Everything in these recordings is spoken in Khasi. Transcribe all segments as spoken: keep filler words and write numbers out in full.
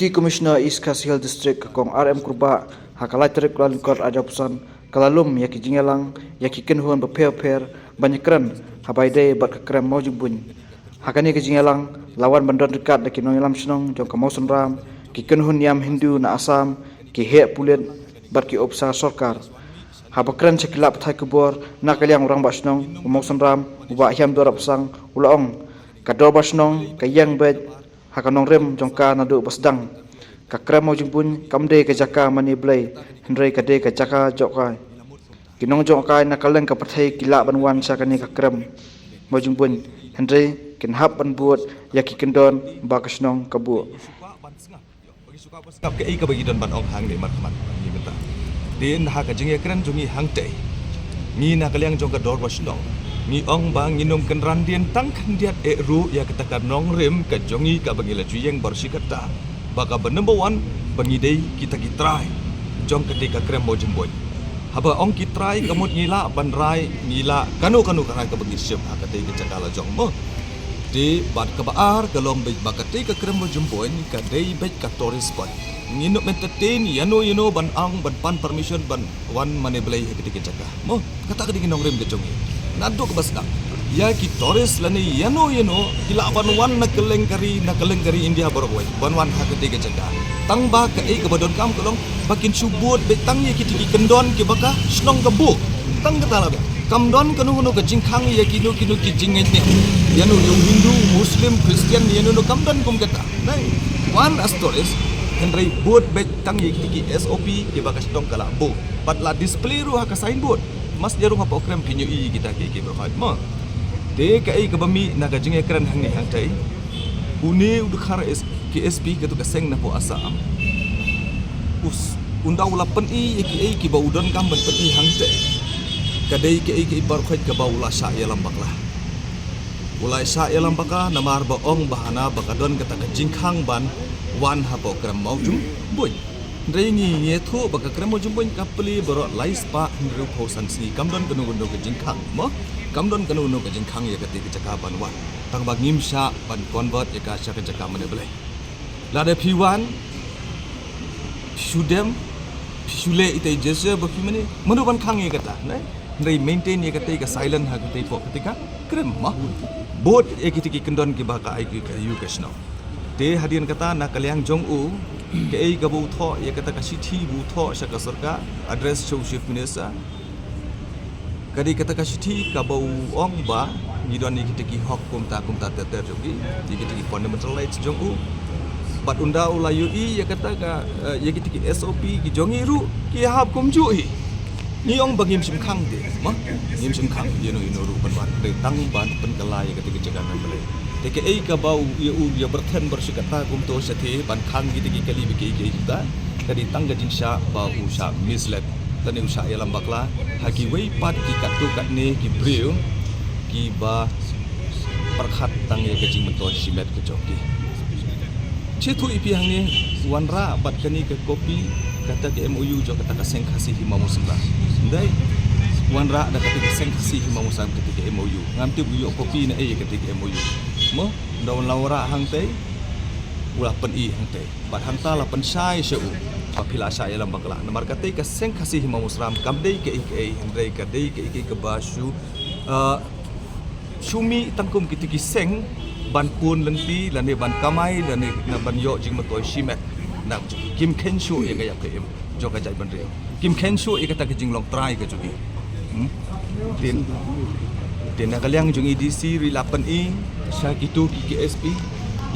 Deputy Commissioner East Khasi Hills District ka Kong R M Kurbah ha ka lai tarik Kyllalyngkot arhajar arphew san ka la lum ïa ki jingïalang ïa ki kynhun bapher bapher ban ïakren ha ba ïadei bad ka krem mawjingbuiñ. Ha kane ka jingïalang la wan ban don ryngkat da ki nongïalam shnong jong ka Mawsynram, ki kynhun niam Hindu na Assam, ki heh pulit bad ki ophisar sorkar. Haba kren sha ki lad pathai khubor na ka liang u Rangbah Shnong u Mawsynram u Bah Hiamdorab Sang u la ong ka Dorbar Shnong ka ïeng beit ha ka nongrim jong ka naduh ba sdang. Ka krem mawjingbuiñ kam dei ka jaka mane blei, hynrei ka dei ka jaka jong ka. Ki nongjngohkai na kylleng ka pyrthei ki lah ban wan sha kane ka krem mawjingbuiñ, hynrei kin hap ban bud ïa ki kyndon ba ka shnong ka buh. Sngap kaei kaba ngi don ban ong hangne markhmat ngi mynta. Te ha ka jingïakren jong ngi hangtei, ngi na ka liang jong ka Dorbar Shnong ngi ong ba ngin ym kynran dien tang khyndiat eh ruh ïa kata ka nongrim ka jong ngi kaba ngi la ju ïeng baroh shi katta, ba kaba number one ba ngi dei kita ki trai jong katei ka krem mawjingbuiñ. Haba ong ki trai ka mut ngi lah ban rai, ngi lah kano kano ka rai kaba ngi shim ha katei ka jaka la jong mo. Te bad kaba ar ka long beit ba katei ka krem mawjingbuiñ ka dei beit ka tourist spot. Ngin ym entertain ïano ïano ban ong ban pan permission ban wan mane blei ha katei ka jaka mo. Kata ka dei ka nongrim ka jong ngi. Naduh kaba sdang ïa ki tourist lane ïano ïano ki lah ban wan na kylleng ka ri, na kylleng ka ri India baroh kawei ban wan ha katei ka jaka. Tang ba kaei kaba donkam ka long ba kin shu bud beit tang ïa kitei ki kyndon kiba ka shnong ka buh. Tang kata la beit. Kam don kano kano ka jingkhang ïa kino kino ki jingngeit ne ïano ïa u Hindu, Muslim, Christian, ïano ïano kam don kum kata. Nai wan as tourist, hynrei bud beit tang ïa kitei ki S O P kiba ka shnong ka la buh. Bad la display ruh ha ka signboard. Mas jarum hapoh krem phin ïohi kita ki ki ba hot mo. Te kaei kaba mih na ka jingïakren hangne hangtei, une u dkhar S K S P katu ka seng napoh Assam, us, un da u la pyni ïa kiei kiba u donkam ban pyni hangtei. Ka dei kaei kaei baroh kaba u la shah ïalam bakla. U la shah ïalam bakla namar ba ong ba hana ba ka don kata ka jingkhang ban wan hapoh krem mawjingbuiñ. Hynrei ngi ïathuh ba ka krem mawjingbuiñ ka plie baroh lai spah hynriewphew san sngi, kam don kano kano ka jingkhang mo. Kam don kano kano ka jingkhang ïa katei ka jaka ban wan. Tang ba ngim shah ban convert ïa ka sha ka jaka mane blei. Lada phi wan, phi shu dem, phi shu leh itei jesa ba phi mane, mano ban khang ïa kata, ne? Hynrei maintain ïa katei ka silent ha katei poh katei ka krem mo. Bud ïa kitei ki kyndon kiba ka ai ki ka ïu ka shnong. Te hadien kata na ka liang jong u, kaei kaba u thoh ïa kata ka shithi ba u thoh sha ka sorkar, address sha u Chief Minister. Ka dei kata ka shithi kaba u ong ba ngi don ïa kitei ki hok kumta kumta ter ter jong ki, ïa kitei ki fundamental rights jong u. Bad un da u la ïohi ïa kata ka, eh, ïa kitei ki S O P ki jong ngi ruh ki hap kumjuh hi. Ngi ong ba ngim shym khang te, ma? Ngim shym khang ïano ïano ruh ban wan, dei tang ban pynkylla ïa kata ka jaka mane blei. Te kaei kaba u ïa u ïa byrthen baroh shi katta kumta shatei ban khang kitei ki kali ba kiei kiei kita, ka dei tang ka jingshah ba u shah misled lane u shah ïalam bakla ha kiwei pat ki katto katne ki briew kiba pyrkhat tang ïa ka jingmyntoi shimet ka jong ki. Shu ïathuh ïa phi hangne, wanrah bad kane ka copy kata ka M O U jong kata ka Seng Khasi Hima Mawsynram. Ndai, wanrah da kata ka Seng Khasi Hima Mawsynram kata ka M O U. Ngam tip u ïoh copy na ei kata ka M O U. Mo, nda wan la wanrah hangtei, u la pyni hangtei. Bad hangta la pynshai sha u ba phi la shah ïalam bakla. Namar katei ka Seng Khasi Hima Mawsynram kam dei kaei kaei, hynrei ka dei kaei kaei kaba shu, eh, shu mih tang kum kitei ki seng ban pun lynti lane ban kamai lane na ban ïoh jingmyntoi shimet. Na kim kheiñ shuh ïa ka ïap ka im jong ka jaitbynriew. Kim kheiñ shuh ïa kata ka jinglong trai ka jong ki. Hmm? Te, te na ka liang jong i D C ruh i la pyni sha kito ki K S P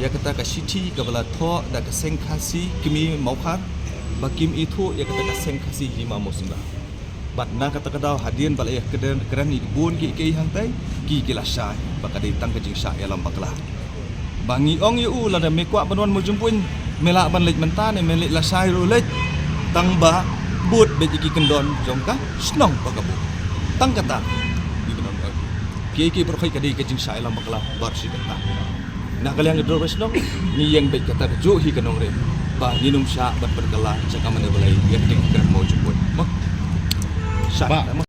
ïa kata ka shithi kaba la thoh da ka Seng Khasi Kmie Mawkhar ba kim ithuh ïa kata ka Seng Khasi Hima Mawsynram. Bad na kata ka daw hadien ba la ïa kren, kren ïa ki bun kiei kiei hangtei, ki ki la shai ba ka dei tang ka jingshah ïalam bakla. Ba ngi ong ïa u, lada me kwah ban wan Mawjymbuin, me lah ban leit mynta ne me leit lashai ruh leit. Tang ba bud beit ïa ki kyndon jong ka shnong ba ka buh. Tang kata. Kiei kiei baroh ka dei ka jingshah ïalam bakla baroh shi katta. Na ka liang ka dorbar shnong, ngi ïeng beit kata kajuh hi ka nongrim ba ngin ym shah ban pynkylla sha ka mane balei ïa ka dei ka krem Mawjymbuin. Mo. Shah. Bah, mo.